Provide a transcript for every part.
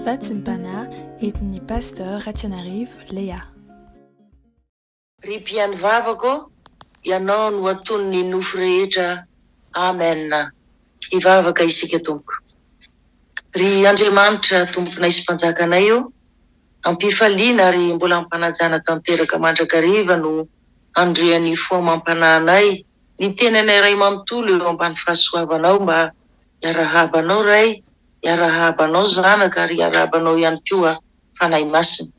Vatsim-panahy entin'ny Pasteur Ratianarivo Léa. Ry mpihaino vavaka ô, Ianao no atonin'ny nofo rehetra. Amen. Hivavaka isika Tompoko. Ry Andriamanitra Tomponay sy Mpanjakanay ô, am-pifaliana ary mbola am-panajana tanteraka mandrakariva no andrian'ny fo amam-panahinay ny tenanay Ray manontolo eo ambany fahasoavanao mba hiarahaba Anao Ray, hiarahaba Anao Zanaka ary hiarahaba Anao ihany koa Fanahy Masina.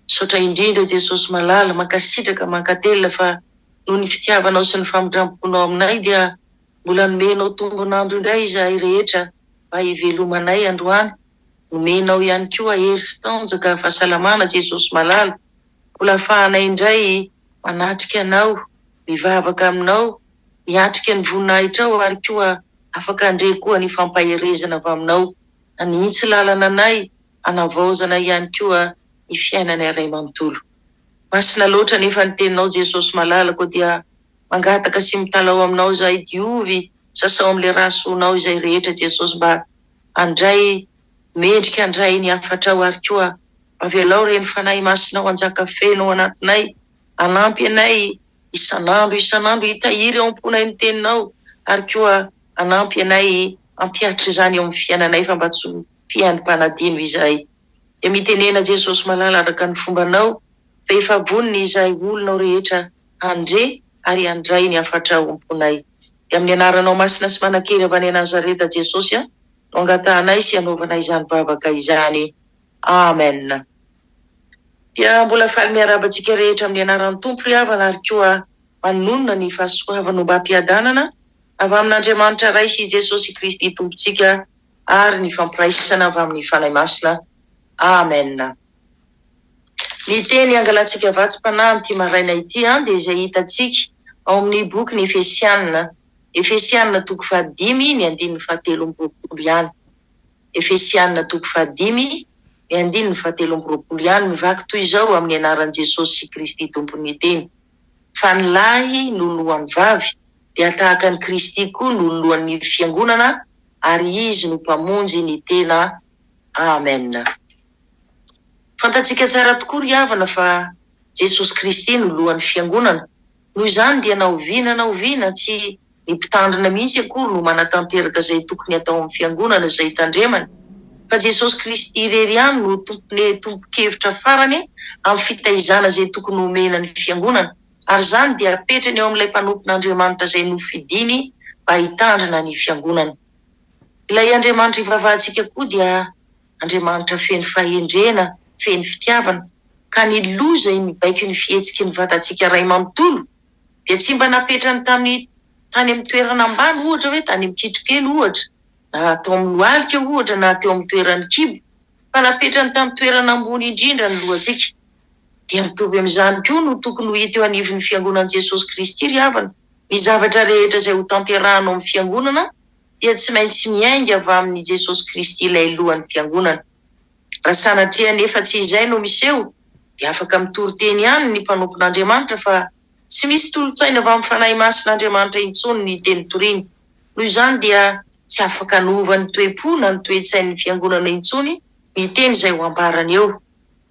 Misaotra indrindra Jesosy malala, mankasitraka, mankatelina fa noho ny fitiavanao sy ny famindramponao aminay dia mbola nomenao tombon'andro indray izahay rehetra mba hivelomanay androany, nomenao ihany koa hery sy tanjaka, fahasalamana Jesosy malala, mbola afahanay indray manatrika Anao, mivavaka Aminao, miatrika ny voninahitrao ary koa afaka handre koa ny fampaherezana avy Aminao, hanitsy lalana anay, hanavaozana ihany koa ny fiainanay Ray manontolo. Masina loatra anefa ny teninao Jesosy malala koa dia mangataka sy mitalaho aminao izahay diovy sasao amin'ilay ra soanao izay rehetra Jesosy mba handray mendrika handray ny hafatrao ary koa avelao re ny Fanahy Masinao hanjaka feno ao anatinay hanampy anay isan'andro isan'andro hitahiry ao am-ponay ny teninao ary koa hanampy anay hampihatra izany eo amin'ny fiainanay fa mba tsy ho mpihaino mpanadino izahay. Dia mitenena Jesosy malala araka ny fombanao fa efa vonona izahay olonao rehetra handre ary handray ny hafatrao am-ponay. Dia amin'ny anaranao masina sy manan-kery avy any Nazareta Jesosy a no angatahanay sy anaovanay izany vavaka izany. Amen. Dia mbola faly miarahaba antsika rehetra amin'ny anaran'ny Tompo ry havana ary koa manonona ny fahasoavana ombam-piadanana avy amin'Andriamanitra Ray sy Jesosy Kristy Tompontsika ary ny fampiraisana avy amin'ny Fanahy Masina. Amen. Ny teny angalantsika vatsim-panahy amin'ity maraina ity dia izay hitantsika ao amin'ny bokin'ny Efesiana, Efesiana toko fahadimy ny andininy fahatelo amby roapolo ihany. Efesiana toko fahadimy ny andininy fahatelo amby roapolo ihany mivaky toy izao amin'ny anaran'i Jesosy sy Kristy Tompon'ny teny, Fa ny lahy no lohan'ny vavy, dia tahaka an'i Kristy koa no lohan'ny fiangonana ary Izy no Mpamonjy ny tena. Amen. Fantatsika tsara tokoa ry havana fa Jesosy Kristy no lohan'ny fiangonana. Noho izany dia na oviana na oviana tsy ny mpitandrina mihitsy akory no manatanteraka izay tokony hatao amin'ny fiangonana izay tandremany fa Jesosy Kristy irery ihany no tompone tompon-kevitra farany amin'ny fitaizana izay tokony homena ny fiangonana ary izany dia apetrany eo amin'ilay mpanompon'Andriamanitra izay nofidiny mba hitandrina ny fiangonana. Ilay Andriamanitra ivavahantsika koa dia Andriamanitra feno fahendrena, feno fitiavana, ka ny loha izay mibaiko ny fihetsiky ny vatantsika ray manontolo dia tsy mba napetrany tamin'ny tany amin'ny toerana ambany, ohatra hoe tany amin'ny kitrokely ohatra, na tao amin'ny lohalika ohatra, na teo amin'ny toeran'ny kibo, fa napetrany tamin'ny toerana ambony indrindra ny lohantsika. Dia mitovy amin'izany koa no tokony ho hita eo anivon'ny Fiangonan'i Jesosy Kristy ry havana, ny zavatra rehetra izay ho tanterahana ao amin'ny Fiangonana dia tsy maintsy miainga avy amin'i Jesosy Kristy ilay Lohan'ny Fiangonana. Raha sanatria anefa tsy izay no miseho dia afaka mitory teny ihany ny mpanompon'Andriamanitra fa tsy misy tolo-tsaina avy amin'ny Fanahy Masin'Andriamanitra intsony ny teny toriny. Noho izany dia tsy afaka hanova ny toe-po na ny toe-tsain'ny Fiangonana intsony ny teny izay ho ambarany eo.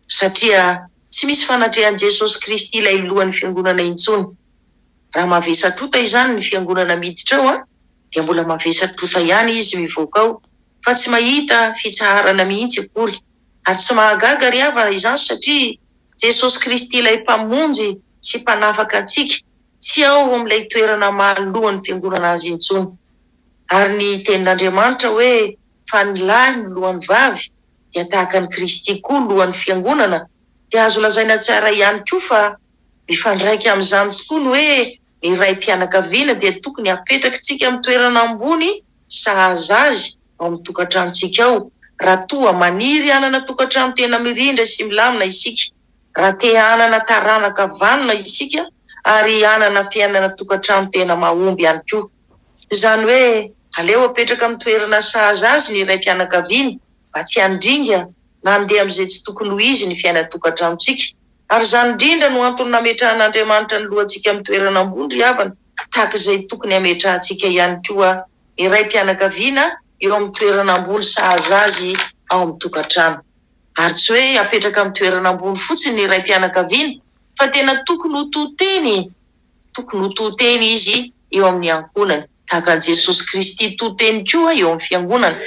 Satria tsy misy fanatrehan'i Jesosy Kristy ilay Lohan'ny Fiangonana intsony. Raha mavesa-trota izany ny Fiangonana miditra ao dia mbola mavesa-trota ihany izy mivoaka ao fa tsy mahita fitsaharana mihitsy akory. Ary tsy mahagaga ry havana izany satria Jesosy Kristy ilay Mpamonjy sy Mpanafaka antsika tsy ao amin'ilay toerana maha Lohan'ny Fiangonana azy intsony. Ary ny Tenin'Andriamanitra hoe fa ny lahy no lohan'ny vavy dia tahaka an'i Kristy koa lohan'ny Fiangonana, dia azo lazaina tsara ihany koa fa mifandraika amin'izany tokoa ny hoe ny raim-pianakaviana dia tokony hapetrakitsika amin'ny toerana ambony sahaza azy ao amin'ny tokantranontsika ao raha toa maniry hanana tokantrano tena mirindra sy milamina isika, raha te hanana taranaka vanona isika ary hanana fiainana tokantrano tena mahomby ihany koa. Izany hoe aleo apetraka amin'ny toerana sahaza azy ny raim-pianakaviana mba tsy handringa na handeha amin'izay tsy tokony ho izy ny fiainan-tokantranontsika. Ary izany indrindra no antony nametrahan'Andriamanitra ny lohantsika amin'ny toerana ambony ry havana, tahaka izay tokony hametrahantsika ihany koa ny raim-pianakaviana eo amin'ny toerana ambony sahaza azy. ao amin'ny tokantrano. Ary tsy hoe apetraka amin'ny toerana ambony fotsiny ny raim-pianakaviana fa tena tokony ho to teny, tokony ho to teny izy eo amin'ny ankohonany, tahaka an'i Jesosy Kristy to teny koa eo amin'ny fiangonana.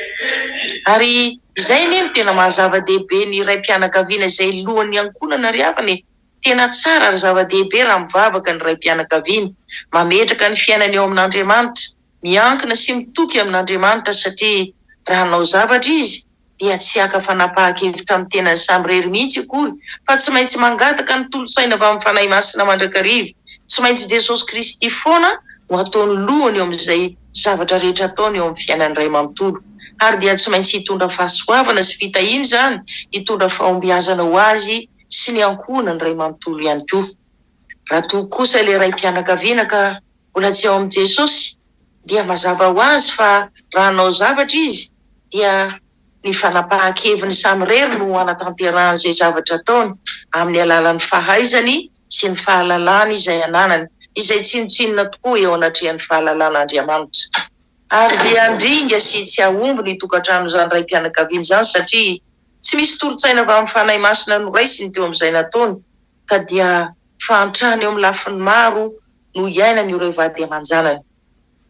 Ary izay anie no tena maha zava-dehibe ny raim-pianakaviana izay lohan'ny ankohonana ry havana e! Tena tsara ary zava-dehibe raha mivavaka ny raim-pianakaviana, mametraka ny fiainany eo amin'Andriamanitra, miankina sy mitoky amin'Andriamanitra satria raha hanao zavatra izy dia tsy haka fanapahan-kevitra amin'ny tenany samirery mihitsy akory fa tsy maintsy mangataka ny tolo-tsaina avy amin'ny Fanahy Masina mandrakariva. Tsy maintsy Jesosy Kristy foana no ataony lohany eo amin'izay zavatra rehetra ataony eo amin'ny fiainany iray manontolo. Ary dia tsy maintsy hitondra fahasoavana sy fitahiana izany, hitondra fahombiazana ho azy sy ny ankohonany iray manontolo ihany koa. Raha toa kosa ilay raim-pianakaviana ka mbola tsy ao amin'i Jesosy dia mazava ho azy fa raha hanao zavatra izy dia ny fanapahan-keviny samirery no hanatanterahany izay zavatra ataony amin'ny alalan'ny fahaizany sy ny fahalalany izay ananany, izay tsinontsinona tokoa eo anatrehan'ny fahalalan'Andriamanitra. Ary dia handringa sy tsy hahomby ny tokantranon'izany raim-pianakaviana izany satria tsy misy tolo-tsaina avy amin'ny Fanahy Masina noraisiny teo amin'izay nataony ka dia fahantrana eo amin'ny lafiny maro no iainany ireo vady aman-janany.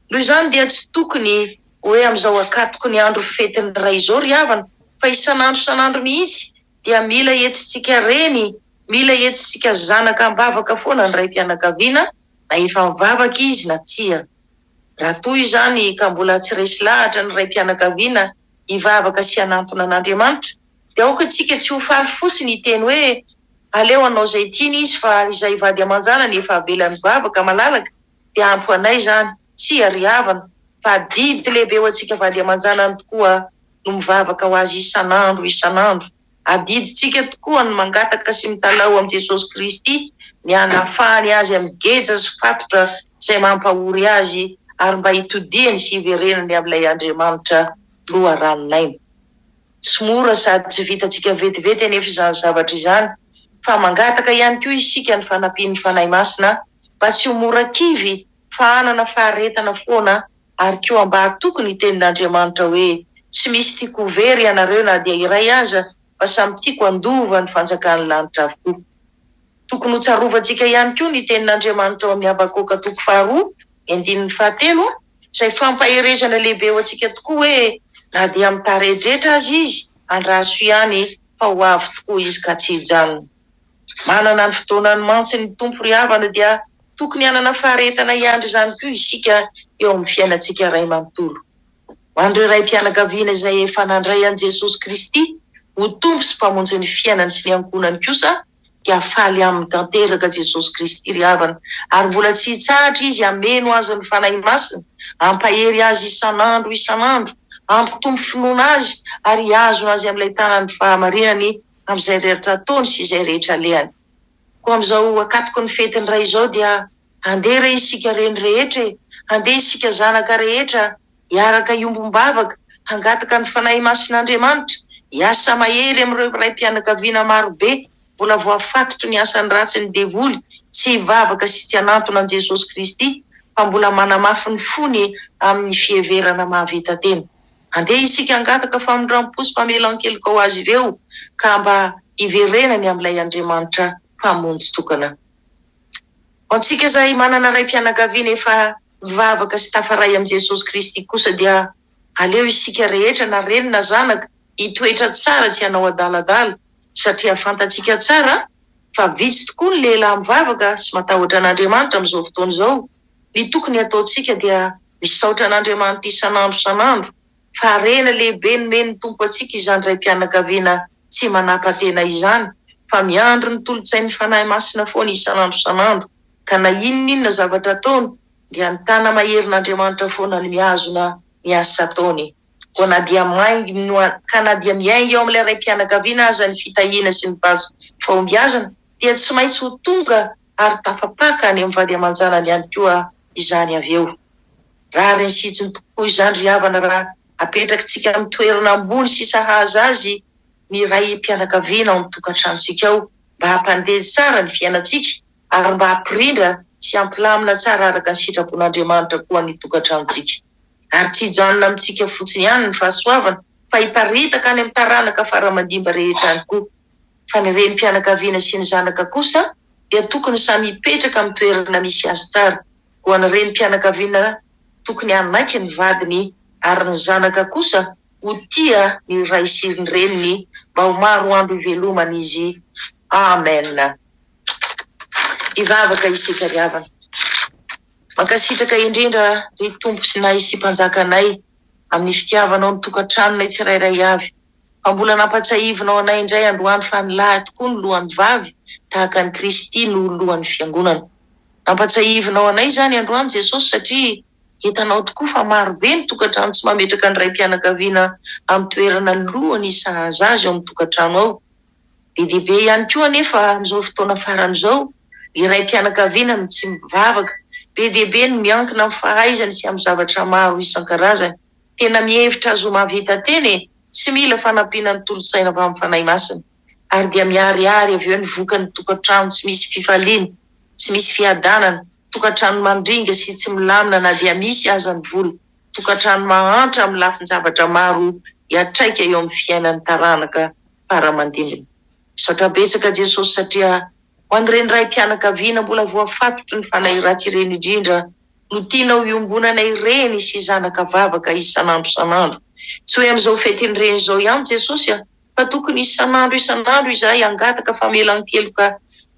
Noho izany dia tsy tokony hoe amin'izao ankatoky ny andro fetin'ny Ray izao ry havana fa isan'andro isan'andro mihitsy dia mila hetsintsika reny, mila hetsintsika zanaka am-bavaka foana ny raim-pianakaviana na efa mivavaka izy na tsia. Raha toa izany ka mbola tsy resy lahatra ny raim-pianakaviana hivavaka sy hanantona an'Andriamanitra dia aoka isika tsy ho faly fotsiny hiteny hoe aleo hanao izay tiany izy fa izay vady aman-janany efa avelany vavaka malalaka dia ampy ho anay izany. Tsia ry havana fa adidy lehibe ho antsika vady aman-janany tokoa no mivavaka ho azy isan'andro isan'andro. Adidintsika tokoa ny mangataka sy mitalaho amin'i Jesosy Kristy ny hanafahany azy amin'ny geja sy fatotra izay mampahory azy ary mba hitodihany sy hiverenany amin'ilay Andriamanitra loharanon'aina. Tsy mora sady tsy vitantsika vetivety anefa izany zavatra izany, fa mangataka ihany koa isika ny fanampian'ny Fanahy Masina mba tsy ho mora kivy fa hanana faharetana foana ary koa mba hatoky ny tenin'Andriamanitra hoe, Tsy misy tiako ho very ianareo na dia iray aza fa samy tiako handova ny fanjakan'ny lanitra avokoa. Tokony ho tsarovantsika ihany koa ny tenin'Andriamanitra ao amin'ny Habakoka toko faharoa andininy fahatelo, Izay fampaherezana lehibe ho antsika tokoa hoe na dia mitaredretra aza izy, andraso ihany fa ho avy tokoa izy ka tsy hijanona. Manana ny fotoanany mantsy ny Tompo ry havana dia tokony hanana faharetana hiandry izany koa isika eo amin'ny fiainantsika iray manontolo. Ho an'ireo raim-pianakaviana izay efa nandray an'i Jesosy Kristy ho Tompo sy Mpamonjy ny fiainany sy ny ankohonany kosa dia faly aminy tanteraka Jesosy Kristy ry havana, ary mbola tsy hitsahatra Izy hameno azy ny Fanahy Masina, hampahery azy isan'andro isan'andro, hampitombo finoana azy ary hihazona azy amin'ilay tanan'ny fahamarinany amin'izay rehetra ataony sy izay rehetra alehany. Koa amin'izao ankatoky ny fetin'ny Ray izao dia handeha re isika reny rehetra e, handeha isika zanaka rehetra hiaraka hiombom-bavaka, hangataka ny Fanahy Masin'Andriamanitra hiasa mahery amin'ireo raim-pianakaviana marobe mbola voafatotry ny asan'ny ratsin'ny devoly tsy hivavaka sy tsy hanantona an'i Jesosy Kristy fa mbola manamafy ny fony amin'ny fiheverana mahavita tena. Andeha isika hangataka famindram-po sy famelan-keloka ho azy ireo ka mba hiverenany amin'ilay Andriamanitra Mpamonjy tokana. Ho antsika izay manana raim-pianakaviana efa mivavaka sy tafaray amin'i Jesosy Kristy kosa dia aleo isika rehetra na reny na zanaka hitoetra tsara tsy hanao adaladala satria fantatsika tsara fa vitsy tokoa ny lehilahy mivavaka sy matahotra an'Andriamanitra amin'izao fotoana izao. Ny tokony hataontsika dia misaotra an'Andriamanitra isan'andro isan'andro fa harena lehibe nomen'ny Tompo antsika izany raim-pianakaviana tsy manapa-tena izany fa miandry ny tolo-tsain'ny Fanahy Masina foana isan'andro isan'andro ka na inon'inona zavatra ataony dia ny tana-maherin'Andriamanitra foana no mihazona ny asa ataony. Koa na dia ka na dia miainga eo amin'ilay raim-pianakaviana aza ny fitahiana sy ny fahombiazana dia tsy maintsy ho tonga ary tafapaka any amin'ny vady aman-janany ihany koa izany avy eo. Rariny sy hitsiny tokoa izany ry havana raha apetrakitsika amin'ny toerana ambony sy sahaza azy ny raim-pianakaviana ao amin'ny tokantranontsika ao mba hampandeha tsara ny fiainantsika ary mba hampirindra sy hampilamina tsara araka ny sitrapon'Andriamanitra koa ny tokantranontsika. Ary tsy hijanona amintsika fotsiny ihany ny fahasoavana. fa hiparitaka any amin'ny taranaka fara aman-dimba rehetra any koa. Fa ny renim-pianakaviana sy ny zanaka kosa dia tokony samy hipetraka amin'ny toerana misy azy tsara. Koa ny renim-pianakaviana tokony hanaiky ny vadiny ary ny zanaka kosa ho tia ny ray sy ny reniny mba ho maro andro hivelomana izy. Amen. Hivavaka isika ry havana. Mankasitraka indrindra ry Tompo sy Nay sy Mpanjakanay amin'ny fitiavanao ny tokantranonay tsirairay avy. Fa mbola nampatsiahivinao anay indray androany fa ny lahy tokoa no lohan'ny vavy tahaka an'i Kristy no lohan'ny fiangonana. Nampatsiahivinao anay izany androany Jesosy satria hitanao tokoa fa maro be ny tokantrano tsy mametraka ny raim-pianakaviana amin'ny toerana lohany sahaza azy ao amin'ny tokantrano ao. Be dia be ihany koa anefa amin'izao fotoana farany izao ny raim-pianakaviana no tsy mivavaka. Be dia be no miankina amin'ny fahaizany sy amin'ny zavatra maro isan-karazany. Tena mihevitra azy ho mahavita tena e! Tsy mila fanampiana ny tolo-tsaina avy amin'ny Fanahy Masina. Ary dia miharihary avy eo ny vokany tokantrano tsy misy fifaliana, tsy misy fiadanana, tokantrano mandringa sy tsy milamina na dia misy aza ny vola, tokantrano mahantra amin'ny lafin-javatra maro hiatraika eo amin'ny fiainan'ny taranaka fara aman-dimbiny. Misaotra betsaka Jesosy satria ho an'ireny raim-pianakaviana mbola voafatotry ny fanahy ratsy ireny indrindra no tianao hiombonana ireny sy zanaka vavaka isan'andro isan'andro. Tsy hoe amin'izao fetin'ny reny izao ihany Jesosy a! fa tokony isan'andro isan'andro izahay hangataka famelan-keloka,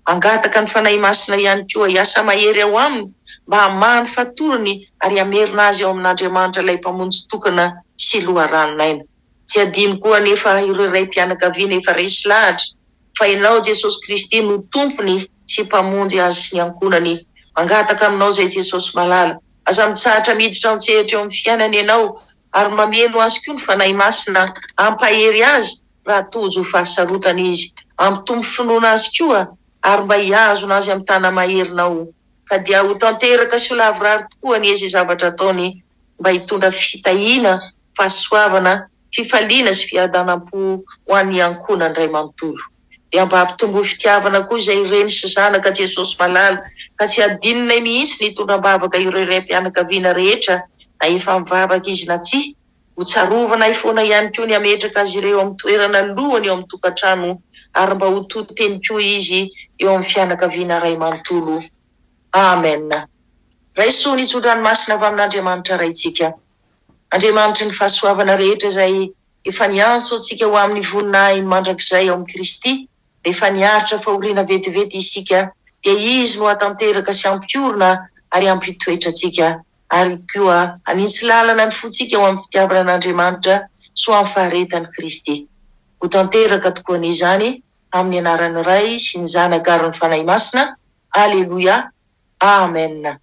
hangataka ny Fanahy Masina ihany koa hiasa mahery ao aminy mba hamaha ny fatorany ary hamerina azy ao amin'Andriamanitra ilay Mpamonjy tokana sy loharanon'aina. Tsy hadino koa anefa ireo raim-pianakaviana efa resy lahatra fa Ianao Jesosy Kristy no Tompony sy Mpamonjy azy sy ny ankohonany. Mangataka aminao izay Jesosy malala, aza mitsahatra miditra an-tsehatra eo amin'ny fiainany Ianao ary mameno azy koa ny Fanahy Masina hampahery azy raha tojo fahasarotana izy. Hampitombo finoana azy koa ary mba hihazona azy amin'ny tana-maherinao. Ka dia ho tanteraka sy ho lavorary tokoa anie izay zavatra ataony mba hitondra fitahiana, fahasoavana, fifaliana sy fiadanam-po ho an'ny ankohonany iray manontolo. Dia mba hampitomboy fitiavana koa izay reny sy zanaka Jesosy malala ka tsy hadinonay mihitsy ny hitondra am-bavaka ireo raim-pianakaviana rehetra na efa mivavaka izy na tsia. Ho tsarovanay foana ihany koa ny hametraka azy ireo amin'ny toerana lohany eo amin'ny tokantrano ary mba ho to teny koa izy eo amin'ny fianakaviana ray manontolo. Amen. Raiso ny tso-dranomasina avy amin'Andriamanitra Raintsika. Andriamanitry ny fahasoavana rehetra izay Efa niantso antsika ho amin'ny voninahiny mandrakizay ao amin'i Kristy, rehefa niaritra fahoriana vetivety isika, dia Izy no hahatanteraka sy hampiorina ary hampitoetra antsika, ary koa hanintsy lalana ny fontsika ho amin'ny fitiavana an'Andriamanitra sy ho amin'ny faharetan'i Kristy. Ho tanteraka tokoa anie izany, amin'ny anaran'ny Ray sy ny Zanaka ary ny Fanahy Masina. Aleloia. Amen.